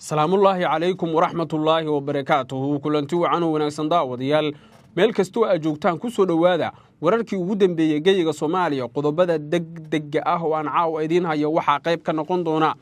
Salaamullaahi calaykum waraxmatullaahi wabarakaatuhu. Kulanti wacan oo wanaagsan, daawadayaal, meel kastoo aad joogtaan, ku soo dhowaada wararkii ugu dambeeyey geyiga Soomaaliya. Qodobada degdega ah oo aan caawa idiin hayo waxaa qayb ka noqon doona: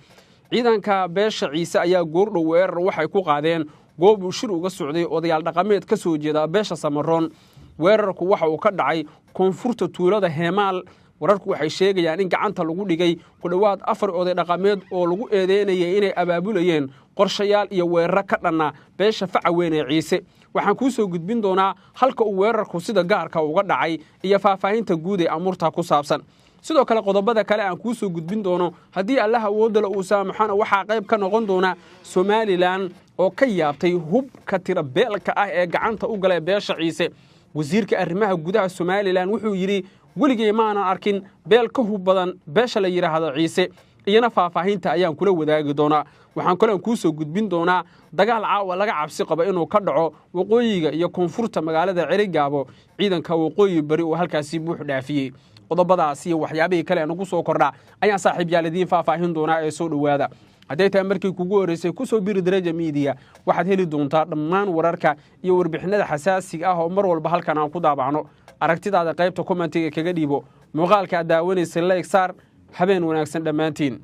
ciidanka beesha Ciise ayaa goordhow weerar waxay ku qaadeen goob uu shir uga socday odayaal dhaqameed ka soo jeeda beesha Samaroon. Weerarku waxa uu ka dhacay koonfurta tuulada Heemaal. Wararku waxay sheegayaan in gacanta lagu dhigay ku dhowaad 4 oday dhaqameed oo lagu eedeynayay inay abaabulayeen qorshayaal iyo weeraro ka dhanna beesha faca weyn ee Ciise. Waxaan kuu soo gudbin doonaa halka uu weerarku sida gaarka uga dhacay iyo faahfaahinta guud ee amuurta ku saabsan. Sidoo kale, qodobada kale aan kuu soo gudbin doono, haddii Allaha awoodala uu saamaxona, waxaa qayb ka noqon doona Somalilan oo ka yaabtay hubka tira beelka ah ee gacanta u galay beesha Ciise. Wasiirka arrimaha gudaha Somalilan wuxuu yidhi: "Weligay maanan arkin beel ka hub badan beesha la yidhaahdo Ciise." Iyana faahfaahinta ayaan kula wadaagi doonaa. Waxaan kaloon kuu soo gudbin doonaa dagaal caawa laga cabsi qabo inuu ka dhaco waqooyiga iyo koonfurta magaalada Cerigaabo, ciidanka waqooyi bari uu halkaasi buux dhaafiyey. Qodobadaas iyo waxyaabihii kale nagu soo kordha ayaan saaxiib yaal idiin faahfaahin doonaa ee soo dhowaada. Hadday tahay markii kugu horreysay kusoo biri Daraja Media, waxaad heli doontaa dhammaan wararka iyo warbixinada xasaasiga ah oo mar walba halkan aan ku daabacno. Aragtidaada qaybta commentiga kaga dhiibo. Muuqaalka aad daawanaysa like saar. Habeen wanaagsan dhammaantiin,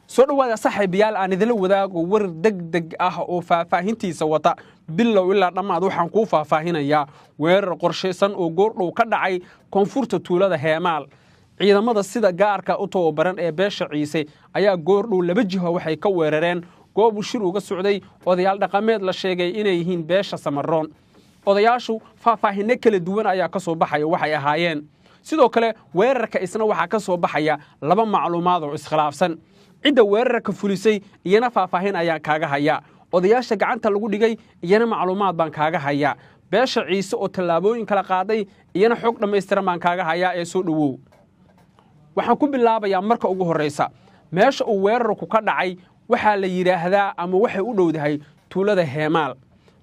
soo dhowaada saaxiibayaal. Aan idinla wadaago war deg deg ah oo faahfaahintiisa wata bilow ilaa dhammaad. Waxaan kuu faahfaahinayaa weerar qorshaysan oo goordhow ka dhacay koonfurta tuulada Heemaal. Ciidamada sida gaarka u tababaran ee beesha Ciise ayaa goordhow laba jiho waxay ka weerareen goob uu shir uga socday odayaal dhaqameed la sheegay inay yihiin beesha Samaroon. Odayaashu faahfaahinno kala duwan ayaa ka soo baxaya waxay ahaayeen. Sidoo kale, weerarka isna waxaa ka soo baxaya laba macluumaad oo iskhilaafsan. Cidda weerarka fulisay iyana faahfaahin ayaan kaaga hayaa. Odayaasha gacanta lagu dhigay iyana macluumaad baan kaaga hayaa. Beesha Ciise oo tallaabooyin kala qaaday iyana xog dhammaystiran baan kaaga hayaa ee soo dhowow. Waxaan ku bilaabayaa marka ugu horraysa meesha uu weerarku ka dhacay. Waxaa la yidhaahdaa ama waxay u dhowdahay tuulada Heemaal.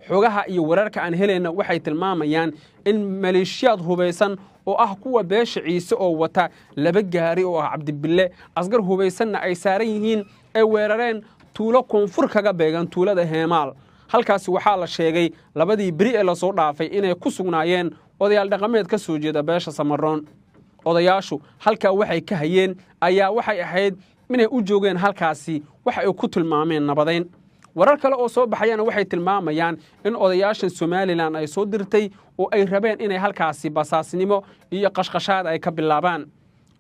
Xogaha iyo wararka aan helayna waxay tilmaamayaan in maleeshiyaad hubaysan oo ah kuwa beesha Ciise oo wata laba gaari oo ah Cabdibille, asgar hubaysanna ay saaran yihiin, ay weerareen tuulo koonfur kaga beegan tuulada Heemaal. Halkaasi waxaa la sheegay labadii beri ee lasoo dhaafay inay ku sugnaayeen odayaal dhaqameed ka soo jeeda beesha Samaroon. Odayaashu halkaa waxay ka hayeen ayaa waxay ahayd inay u joogeen halkaasi waxa ay ku tilmaameen nabadayn. Warar kale oo soo baxayana waxay tilmaamayaan in odayaashan Somalilan ay soo dirtay oo ay rabeen inay halkaasi basaasnimo iyo qashqashaad ay ka bilaabaan.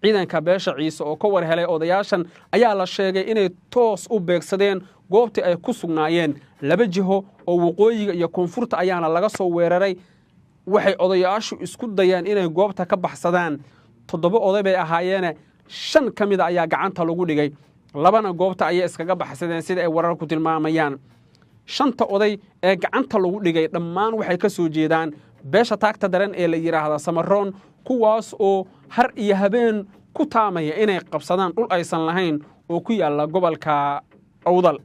Ciidanka beesha Ciise oo ka war helay odayaashan ayaa la sheegay inay toos u beegsadeen goobtii ay ku sugnaayeen. Laba jiho oo waqooyiga iyo koonfurta ayaana laga soo weeraray. Waxay odayaashu isku dayeen inay goobta ka baxsadaan. 7 oday bay ahaayeene, 5 ka mida ayaa gacanta lagu dhigay, labana goobta ayay iskaga baxsadeen, sida ay wararku tilmaamayaan. Shanta oday ee gacanta lagu dhigay dhammaan waxay ka soo jeedaan beesha taagta daran ee la yidhaahda Samaroon, kuwaas oo har iyo habeen ku taamaya inay qabsadaan dhul aysan lahayn oo ku yaalla gobolka Awdal.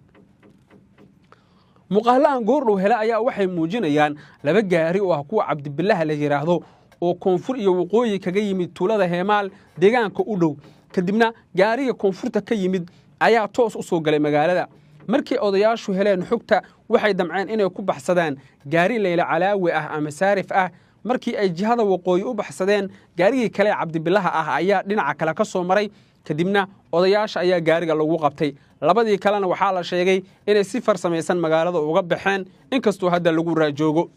Muuqaalahan goordhow hele ayaa waxay muujinayaan laba gaari oo ah kuwa Cabdibilaha la yidhaahdo oo koonfur iyo waqooyi kaga yimid tuulada Heemaal deegaanka u dhow. Kadibna gaariga koonfurta ka yimid ayaa toos u soo galay magaalada. Markii odayaashu heleen xogta, waxay damceen inay ku baxsadaan gaari Leyla Calaawi ah ama saarif ah. Markii ay jihada waqooyi u baxsadeen, gaarigii kale Cabdibilaha ah ayaa dhinaca kale ka soo maray. Kadibna odayaasha ayaa gaariga lagu qabtay. Labadii kalena waxaa la sheegay inay si farsamaysan magaalada uga baxeen, inkastoo hadda lagu raajoogo.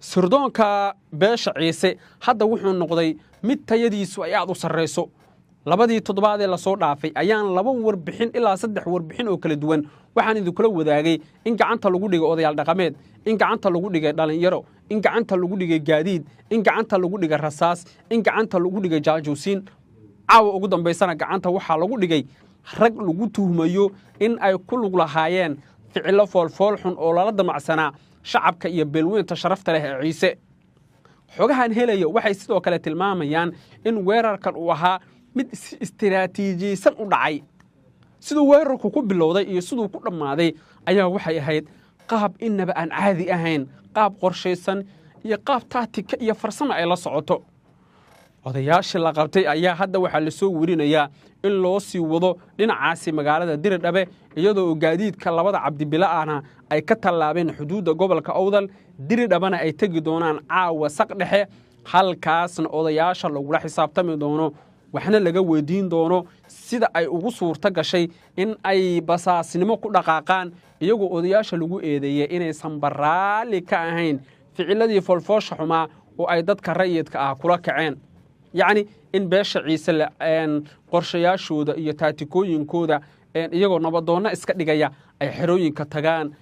Sirdoonka beesha Ciise hadda wuxuu noqday mid tayadiisu ay aad u sarrayso. Labadii toddobaad ee lasoo dhaafay ayaan laba warbixin ilaa saddex warbixin oo kala duwan waxaan idinkula wadaagay in gacanta lagu dhigay odayaal dhaqameed, in gacanta lagu dhigay dhalinyaro, in gacanta lagu dhigay gaadiid, in gacanta lagu dhigay rasaas, in gacanta lagu dhigay jaajuusiin. Caawa ugu dambaysana gacanta waxaa lagu dhigay rag lagu tuhmayo in ay ku lug lahaayeen ficillo foolfool xun oo lala damacsanaa shacabka iyo beelweynta sharafta leh ee Ciise. Xogahan helaya waxay sidoo kale tilmaamayaan in weerarkan uu ahaa mid si istiraatiijiyeysan u dhacay. Siduu weerarku ku bilowday iyo siduu ku dhammaaday ayaa waxay ahayd qaab innaba aan caadi ahayn, qaab qorshaysan iyo qaab taatika iyo farsamo ay la socoto. Odayaashii la qabtay ayaa hadda waxaa lasoo werinayaa in loo sii wado dhinacaasi magaalada Diridhabe, iyadoo gaadiidka labada Cabdibilo ahna ay ka tallaabeen xuduudda gobolka Awdal, Diridhabana ay tegi doonaan caawa saq dhexe, halkaasna odayaasha lagula xisaabtami doono, waxna laga weydiin doono sida ay ugu suurto gashay in ay basaasnimo ku dhaqaaqaan, iyagoo odayaasha lagu eedeeyey inaysan baraalli ka ahayn ficiladii foolfoosha xumaa oo ay dadka rayidka ah kula kaceen. Yacni in beesha Ciise qorshayaashooda iyo taatikooyinkooda iyagoo nabadoonna iska dhigaya ay xerooyinka tagaan,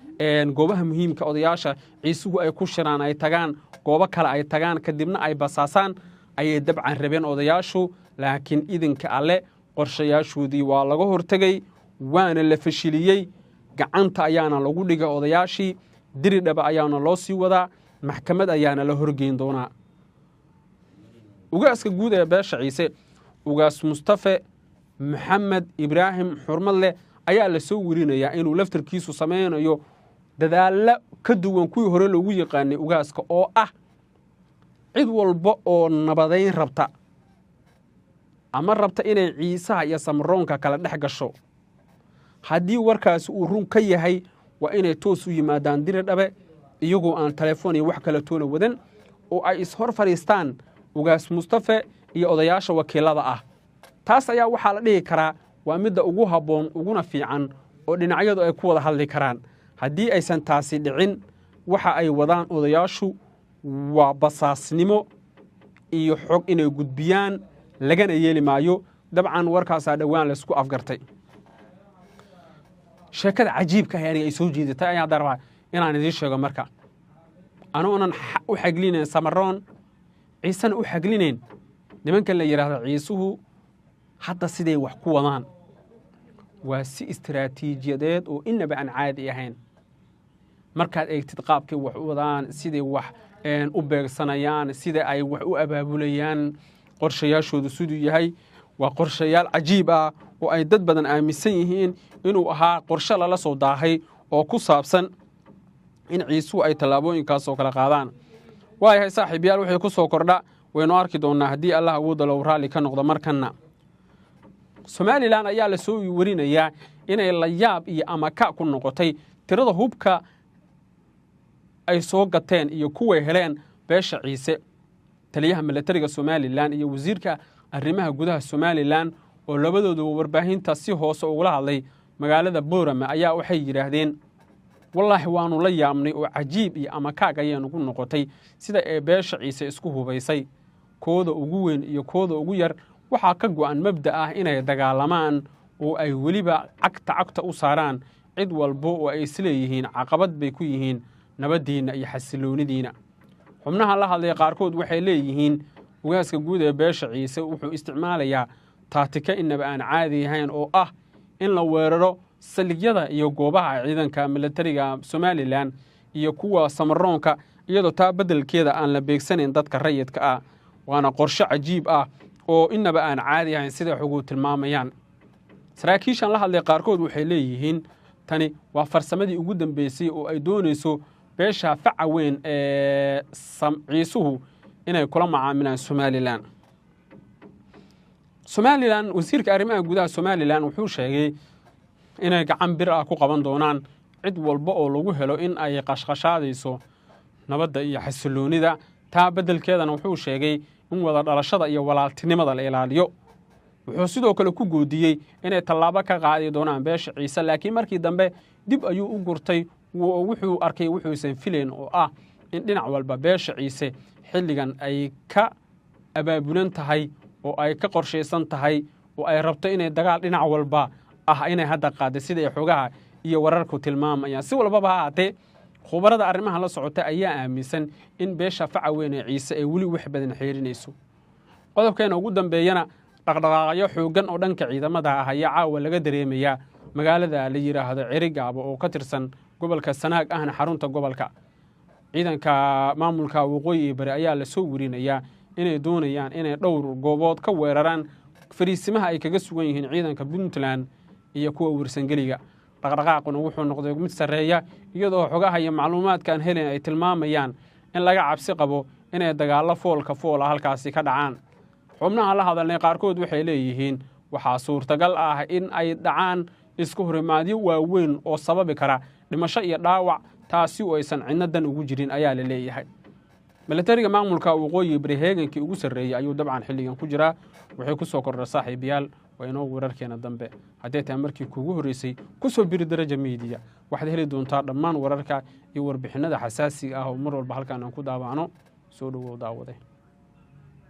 goobaha muhiimka odayaasha Ciisuhu ay ku shiraan ay tagaan, goobo kale ay tagaan, kadibna ay basaasaan ayay dabcan rabeen odayaashu. Laakiin idinka Alle qorshayaashoodii waa laga hortegey, waana la fashiliyey, gacanta ayaana lagu dhigay odayaashii, Diridhaba ayaana loo sii wadaa, maxkamad ayaana la horgeyn doonaa. Ugaaska guud ee beesha Ciise, Ugaas Mustafe Maxamed Ibraahim Xurmad leh, ayaa la soo werinayaa inuu laftarkiisu samaynayo dadaallo ka duwan kuwii hore loogu yaqaanay ugaaska, oo ah cid walba oo nabadayn rabta ama rabta inay Ciisaha iyo Samaroonka kala dhex gasho, haddii warkaasi uu run ka yahay, waa inay toos u yimaadaan Diridhabe iyagoo aan telefoon iyo wax kala toona wadan, oo ay ishor fadhiistaan Ugaas Mustafe iyo odayaasha wakiilada ah. Taas ayaa waxaa la dhihi karaa waa midda ugu habboon uguna fiican oo dhinacyadu ay ku wada hadli karaan. Haddii aysan taasi dhicin, waxa ay wadaan odayaashu waa basaasnimo iyo xog inay gudbiyaan, lagana yeeli maayo. Dabcan warkaasaa dhowaan laysku afgartay. Sheekada cajiibka ah aniga ay soo jiidatay ayaan hadda rabaa inaan idiin sheego. Marka anuunan u xaglinayn Samaroon, Ciisena u xaglinayn, nimankan la yidhaahdo Ciisuhu hadda siday wax ku wadaan waa si istaraatiijiyadeed oo inaba aan caadi ahayn. Markaad eegtid qaabkay wax u wadaan, siday wax u beegsanayaan, sida ay wax u abaabulayaan, qorshayaashoodu siduu yahay, waa qorshayaal cajiib ah oo ay dad badan aaminsan yihiin inuu ahaa qorshe lala soo daahay oo ku saabsan in Ciisuhu ay tallaabooyinkaas oo kale qaadaan. Waayahay saaxiibayaal, wixii ku soo kordha waynu arki doonnaa haddii Allah awoodda low raalli ka noqdo. Markanna Somalilan ayaa la soo warinayaa inay la yaab iyo amaka ku noqotay tirada hubka ay soo gateen iyo kuway heleen beesha Ciise. Taliyaha milatariga Somalilan iyo wasiirka arrimaha gudaha Somalilan oo labadooduba warbaahinta si hoose ugula hadlay magaalada Boorama ayaa waxay yidhaahdeen: wallaahi waanu la yaabnay oo cajiib iyo amakaag ayay nagu noqotay sida ee beesha Ciise isku hubaysay. Kooda ugu weyn iyo kooda ugu yar waxaa ka go'an mabda ah inay dagaalamaan oo ay weliba cagta cagta u saaraan cid walba oo ay isleeyihiin caqabad bay ku yihiin nabaddiinna iyo xasiloonidiina. Xubnaha la hadlay qaarkood waxay leeyihiin ugaaska guud ee beesha Ciise wuxuu isticmaalayaa taatika inaba aan caadi ahayn oo ah in la weeraro saldhigyada iyo goobaha ciidanka milatariga Somalilan iyo kuwa Samaroonka, iyadoo taa beddelkeeda aan la beegsanayn dadka rayidka ah. Waana qorshe cajiib ah oo inaba aan caadi ahayn siday xoguhu tilmaamayaan. Saraakiishan la hadlay qaarkood waxay leeyihiin tani waa farsamadii ugu dambeysay oo ay doonayso beesha faca weyn ee Ciisuhu inay kula macaamilaan Somalilan. Somalilan, wasiirka arrimaha gudaha Somalilan wuxuu sheegay inay gacan bir ah ku qaban doonaan cid walba oo lagu helo in ay qashqashaadayso nabadda iyo xasiloonida. Taa beddelkeedana wuxuu sheegay in wada dhalashada iyo walaaltinimada la ilaaliyo. Wuxuu sidoo kale ku goodiyey inay tallaabo ka qaadi doonaan beesha Ciise, laakiin markii dambe dib ayuu u gurtay. Wuxuu arkay wuxuusan filayn oo ah in dhinac walba beesha Ciise xilligan ay ka abaabulan tahay oo ay ka qorshaysan tahay oo ay rabto inay dagaal dhinac walba ah inay hadda qaaday, sida ay xogaha iyo wararku tilmaamayaan. Si walbaba ha ahaatee, khubarada arrimaha la socota ayaa aaminsan in beesha faca weyn ee Ciise ay weli wax badan xeerinayso. Qodobkeena ugu dambeeyana, dhaqdhaqaaqyo xooggan oo dhanka ciidamada ah ayaa caawa laga dareemayaa magaalada la yidhaahdo Cerigaabo oo ka tirsan gobolka Sanaag, ahna xarunta gobolka. Ciidanka maamulka waqooyi bari ayaa lasoo werinayaa inay doonayaan inay dhowr goobood ka weeraraan fariisimaha ay kaga sugan yihiin ciidanka Puntland iyo kuwa Warsangeliga. Dhaqdhaqaaquna wuxuu noqday mid sarreeya, iyadoo xogaha iyo macluumaadkaan helen ay tilmaamayaan in laga cabsi qabo inay dagaallo foolka foola halkaasi ka dhacaan. Xubnaha la hadalnay qaarkood waxay leeyihiin waxaa suurtagal ah in ay dhacaan isku horimaadyo waaweyn oo sababi kara dhimasho iyo dhaawac, taasi oo aysan cidna dan ugu jirin ayaa la leeyahay. Milatariga maamulka Waqooyi Bari heegankii ugu sarreeyey ayuu dabcan xilligan ku jiraa. Waxay ku soo kordha, saaxiibayaal, waa inoo wararkeena dambe. Hadday tahay markii kuugu horreysay ku soo biri Daraja Miidiya, waxaad heli doontaa dhammaan wararka iyo warbixinnada xasaasiga ah oo mar walba halkaan aan ku daawacno. Soo dhowow, daawade.